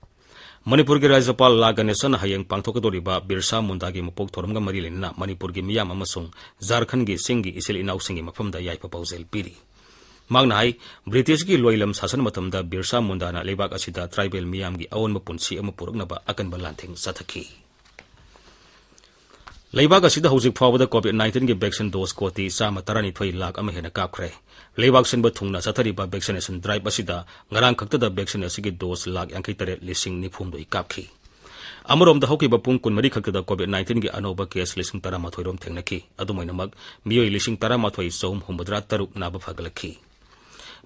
ꯃꯅꯤꯄꯨꯔꯒꯤ ꯔꯥꯖ꯭ꯌꯄꯥꯜ ꯂꯥ ꯒꯅꯦꯁꯟꯅ ꯍꯌꯦꯡ ꯄꯥꯡꯊꯣꯛꯀꯗꯧꯔꯤꯕ ꯕꯤꯔꯁꯥ ꯃꯨꯟꯗꯥꯒꯤ ꯃꯄꯣꯛ ꯊꯧꯔꯝꯒ ꯃꯔꯤ ꯂꯩꯅꯅ ꯃꯅꯤꯄꯨꯔꯒꯤ ꯃꯤꯌꯥꯝ ꯑꯃꯁꯨꯡ ꯖꯥꯔꯈꯟꯒꯤ ꯆꯤꯡꯒꯤ ꯏꯆꯤꯜ ꯏꯅꯥꯎꯁꯤꯡꯒꯤ ꯃꯐꯝꯗ ꯌꯥꯏꯐ ꯄꯥꯎꯖꯦꯜ ꯄꯤꯔꯤ꯫ ꯃꯍꯥꯛꯅ ꯍꯥꯏ, ꯕ꯭ꯔꯤꯇꯤꯁꯀꯤ ꯂꯣꯏꯂꯝ ꯁꯥꯁꯟ ꯃꯇꯝꯗ ꯕꯤꯔꯁꯥ ꯃꯨꯟꯗꯥꯅ ꯂꯩꯕꯥꯛ ꯑꯁꯤꯗ ꯇ꯭ꯔꯥꯏꯕꯦꯜ ꯃꯤꯌꯥꯝꯒꯤ ꯑꯑꯣꯟꯕ ꯄꯨꯟꯁꯤ ꯑꯃ ꯄꯨꯔꯛꯅꯕ ꯑꯀꯟꯕ ꯂꯥꯟꯊꯦꯡ ꯆꯠꯊꯈꯤ꯫ ꯂꯩꯕꯥꯛ ꯑꯁꯤꯗ ꯍꯧꯖꯤꯛ ꯐꯥꯎꯕꯗ COVID nineteen ꯒꯤ vaccine dose ꯀꯣꯇꯤ ꯆꯥꯝꯃ ꯇꯔꯥꯅꯤꯊꯣꯏ ꯂꯥꯈ ꯑꯃ ꯍꯦꯟꯅ ꯀꯥꯞꯈ꯭ꯔꯦ꯫ ꯂꯩꯕꯥꯛ ꯁꯤꯟꯕ ꯊꯨꯡꯅ ꯆꯠꯊꯔꯤꯕ vaccination drive ꯑꯁꯤꯗ ꯉꯔꯥꯡ ꯈꯛꯇꯗ vaccine ꯑꯁꯤꯒꯤ dose ꯂꯥꯈ ꯌꯥꯡꯈꯩ ꯇꯔꯦꯠ ꯂꯤꯁꯤꯡ ꯅꯤꯐꯨ ꯍꯨꯝꯗꯣꯏ ꯀꯥꯞꯈꯤ꯫ ꯑꯃꯔꯣꯝꯗ, ꯍꯧꯈꯤꯕ ꯄꯨꯡ ꯀꯨꯟꯃꯔꯤ ꯈꯛꯇꯗ COVID nineteen ꯒꯤ ꯑꯅꯧꯕ case ꯂꯤꯁꯤꯡ ꯇꯔꯥꯃꯥꯊꯣꯏ ꯔꯣꯝ ꯊꯦꯡꯅꯈꯤ꯫ ꯑꯗꯨꯃꯥꯏꯅꯃꯛ, ꯃꯤꯑꯣꯏ ꯂꯤꯁꯤꯡ ꯇꯔꯥꯃꯥꯊꯣꯏ ꯆꯍꯨꯝ ꯍꯨꯝꯐꯨꯇꯔꯥ ꯇꯔꯨꯛ ꯅꯥꯕ ꯐꯒꯠꯂꯛꯈꯤ꯫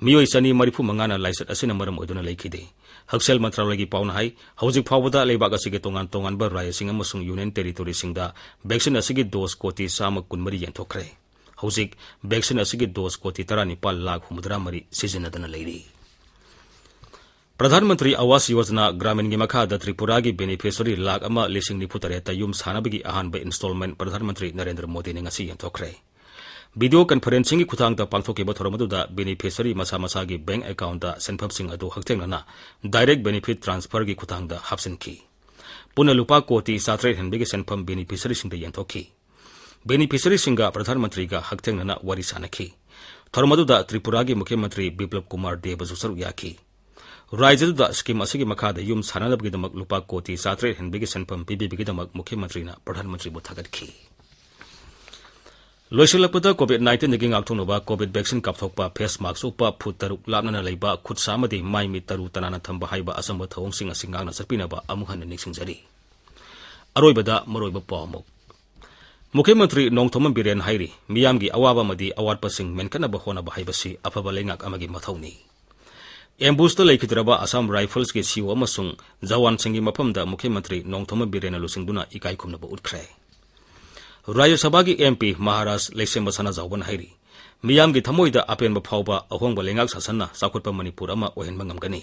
ꯃꯤꯑꯣꯏ ꯆꯅꯤ ꯃꯔꯤꯐꯨ ꯃꯉꯥꯅ ꯂꯥꯏꯆꯠ ꯑꯁꯤꯅ ꯃꯔꯝ ꯑꯣꯏꯗꯨꯅ ꯂꯩꯈꯤꯗꯦ꯫ ꯍꯛꯁꯦꯜ ꯃꯟꯇ꯭ꯔꯥꯂꯌꯒꯤ ꯄꯥꯎꯅ ꯍꯥꯏ, ꯍꯧꯖꯤꯛ ꯐꯥꯎꯕꯗ ꯂꯩꯕꯥꯛ ꯑꯁꯤꯒꯤ ꯇꯣꯉꯥꯟ ꯇꯣꯉꯥꯟꯕ ꯔꯥꯖ꯭ꯌꯁꯤꯡ ꯑꯃꯁꯨꯡ union territoryꯁꯤꯡꯗ vaccine ꯑꯁꯤꯒꯤ dose ꯀꯣꯇꯤ ꯆꯥꯝꯃ ꯀꯨꯟꯃꯔꯤ ꯌꯦꯟꯊꯣꯛꯈ꯭ꯔꯦ꯫ ꯍꯧꯖꯤꯛ vaccine ꯑꯁꯤꯒꯤ dose ꯀꯣꯇꯤ ꯇꯔꯥꯅꯤꯄꯥꯜ ꯂꯥꯈ ꯍꯨꯝꯐꯨꯇꯔꯥ ꯃꯔꯤ ꯁꯤꯖꯤꯟꯅꯗꯨꯅ ꯂꯩꯔꯤ꯫ ꯄ꯭ꯔꯙꯥꯟ ꯃꯟꯇ꯭ꯔꯤ ꯑꯋꯥꯁ ꯌꯣꯖꯅꯥ ꯒ꯭ꯔꯥꯃꯤꯟꯒꯤ ꯃꯈꯥꯗ ꯇ꯭ꯔꯤꯄꯨꯔꯥꯒꯤ beneficiary ꯂꯥꯈ ꯑꯃ ꯂꯤꯁꯤꯡ ꯅꯤꯐꯨ ꯇꯔꯦꯠꯇ ꯌꯨꯝ ꯁꯥꯅꯕꯒꯤ ꯑꯍꯥꯟꯕ installment ꯄ꯭ꯔꯙꯥꯟ ꯃꯟꯇ꯭ꯔꯤ ꯅꯔꯦꯟꯗ꯭ꯔ ꯃꯣꯗꯤꯅ ꯉꯁꯤ ꯌꯦꯟꯊꯣꯛꯈ꯭ꯔꯦ꯫ Video conferencingꯒꯤ ꯈꯨꯠꯊꯥꯡꯗ ꯄꯥꯡꯊꯣꯛꯈꯤꯕ ꯊꯧꯔꯝ ꯑꯗꯨꯗ beneficiary ꯃꯁꯥ ꯃꯁꯥꯒꯤ bank accountꯇ ꯁꯦꯟꯐꯝꯁꯤꯡ ꯑꯗꯨ ꯍꯛꯊꯦꯡꯅꯅ direct benefit transferꯒꯤ ꯈꯨꯠꯊꯥꯡꯗ ꯍꯥꯞꯆꯤꯟꯈꯤ꯫ ꯄꯨꯟꯅ ꯂꯨꯄꯥ ꯀꯣꯇꯤ ꯆꯥꯇꯔꯦꯠ ꯍꯦꯟꯕꯒꯤ ꯁꯦꯟꯐꯝ beneficiaryꯁꯤꯡꯗ ꯌꯦꯟꯊꯣꯛꯈꯤ꯫ Beneficiaryꯁꯤꯡꯒ ꯄ꯭ꯔꯙꯥꯟ ꯃꯟꯇ꯭ꯔꯤꯒ ꯍꯛꯊꯦꯡꯅꯅ ꯋꯥꯔꯤ ꯁꯥꯅꯈꯤ꯫ ꯊꯧꯔꯝ ꯑꯗꯨꯗ ꯇ꯭ꯔꯤꯄꯨꯔꯥꯒꯤ ꯃꯨꯈ꯭ꯌ ꯃꯟꯇ꯭ꯔꯤ ꯕꯤꯄ꯭ꯂꯕ ꯀꯨꯃꯥꯔ ꯗꯦꯕꯁꯨ ꯁꯔꯨꯛ ꯌꯥꯈꯤ꯫ ꯔꯥꯖ꯭ꯌꯗꯨꯗ scheme ꯑꯁꯤꯒꯤ ꯃꯈꯥꯗ ꯌꯨꯝ ꯁꯥꯅꯅꯕꯒꯤꯗꯃꯛ ꯂꯨꯄꯥ ꯀꯣꯇꯤ ꯆꯥꯇꯔꯦꯠ ꯍꯦꯟꯕꯒꯤ ꯁꯦꯟꯐꯝ ꯄꯤꯕꯤꯕꯒꯤꯗꯃꯛ ꯃꯨꯈ꯭ꯌ ꯃꯟꯇ꯭ꯔꯤꯅ ꯄ꯭ꯔꯙꯥꯟ ꯃꯟꯇ꯭ꯔꯤꯕꯨ ꯊꯥꯒꯠꯈꯤ꯫ ꯂꯣꯏꯁꯤꯜꯂꯛꯄꯗ, COVID nineteenꯗꯒꯤ ꯉꯥꯛꯊꯣꯛꯅꯕ COVID vaccine ꯀꯥꯞꯊꯣꯛꯄ, face mask ꯎꯞꯄ, ꯐꯨꯠ ꯇꯔꯨꯛ ꯂꯥꯞꯅꯅ ꯂꯩꯕ, ꯈꯨꯠ ꯁꯥ ꯑꯃꯗꯤ ꯃꯥꯏ ꯃꯤꯠ ꯇꯔꯨ ꯇꯅꯥꯟꯅ ꯊꯝꯕ ꯍꯥꯏꯕ ꯑꯆꯝꯕ ꯊꯧꯑꯣꯡꯁꯤꯡ ꯑꯁꯤ ꯉꯥꯛꯅ ꯆꯠꯄꯤꯅꯕ ꯑꯃꯨꯛ ꯍꯟꯅ ꯅꯤꯡꯁꯤꯡꯖꯔꯤ꯫ ꯑꯔꯣꯏꯕꯗ ꯃꯔꯨꯑꯣꯏꯕ ꯄꯥꯎ ꯑꯃꯨꯛ꯫ ꯃꯨꯈ꯭ꯌ ꯃꯟꯇ꯭ꯔꯤ ꯅꯣꯡꯊꯣꯝꯕꯝ ꯕꯤꯔꯦꯟ ꯍꯥꯏꯔꯤ, ꯃꯤꯌꯥꯝꯒꯤ ꯑꯋꯥꯕ ꯑꯃꯗꯤ ꯑꯋꯥꯠꯄꯁꯤꯡ ꯃꯦꯟꯈꯠꯅꯕ ꯍꯣꯠꯅꯕ ꯍꯥꯏꯕꯁꯤ ꯑꯐꯕ ꯂꯩꯉꯥꯛ ꯑꯃꯒꯤ ꯃꯊꯧꯅꯤ꯫ Ambushtꯇ ꯂꯩꯈꯤꯗ꯭ꯔꯕ Assam Riflesꯀꯤ CEO ꯑꯃꯁꯨꯡ ꯖꯋꯥꯟꯁꯤꯡꯒꯤ ꯃꯐꯝꯗ ꯃꯨꯈ꯭ꯌ ꯃꯟꯇ꯭ꯔꯤ ꯅꯣꯡꯊꯣꯝꯕꯝ ꯕꯤꯔꯦꯟꯅ ꯂꯨꯆꯤꯡꯗꯨꯅ ꯏꯀꯥꯏ ꯈꯨꯝꯅꯕ ꯎꯠꯈ꯭ꯔꯦ꯫ ꯔꯥꯖ꯭ꯌ ꯁꯚꯥꯒꯤ MP ꯃꯍꯥꯔꯥꯖ ꯂꯩꯁꯦꯝꯕ ꯁꯅꯥꯖꯥꯎꯕꯅ ꯍꯥꯏꯔꯤ, ꯃꯤꯌꯥꯝꯒꯤ ꯊꯃꯣꯏꯗ ꯑꯄꯦꯟꯕ ꯐꯥꯎꯕ ꯑꯍꯣꯡꯕ ꯂꯩꯉꯥꯛ ꯁꯥꯁꯟꯅ ꯆꯥꯎꯈꯠꯄ ꯃꯅꯤꯄꯨꯔ ꯑꯃ ꯑꯣꯏꯍꯟꯕ ꯉꯝꯒꯅꯤ꯫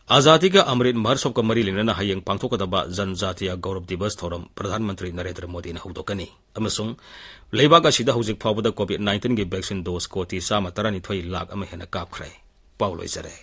ꯑꯖꯥꯗꯤꯒ ꯑꯃꯔꯤꯠ ꯃꯍꯣꯠꯁꯕꯀ ꯃꯔꯤ ꯂꯩꯅꯅ ꯍꯌꯦꯡ ꯄꯥꯡꯊꯣꯛꯀꯗꯕ ꯖꯟ ꯖꯥꯇꯤꯌꯥ ꯒꯧꯔꯕ ꯗꯤꯕꯁ ꯊꯧꯔꯝ ꯄ꯭ꯔꯙꯥꯟ ꯃꯟꯇ꯭ꯔꯤ ꯅꯔꯦꯟꯗ꯭ꯔ ꯃꯣꯗꯤꯅ ꯍꯧꯗꯣꯛꯀꯅꯤ꯫ ꯑꯃꯁꯨꯡ ꯂꯩꯕꯥꯛ ꯑꯁꯤꯗ ꯍꯧꯖꯤꯛ ꯐꯥꯎꯕꯗ COVID nineteenꯒꯤ vaccine dose ꯀꯣꯇꯤ ꯆꯥꯝꯃ ꯇꯔꯥꯅꯤꯊꯣꯏ ꯂꯥꯈ ꯑꯃ ꯍꯦꯟꯅ ꯀꯥꯞꯈ꯭ꯔꯦ꯫ ꯄꯥꯎ ꯂꯣꯏꯖꯔꯦ꯫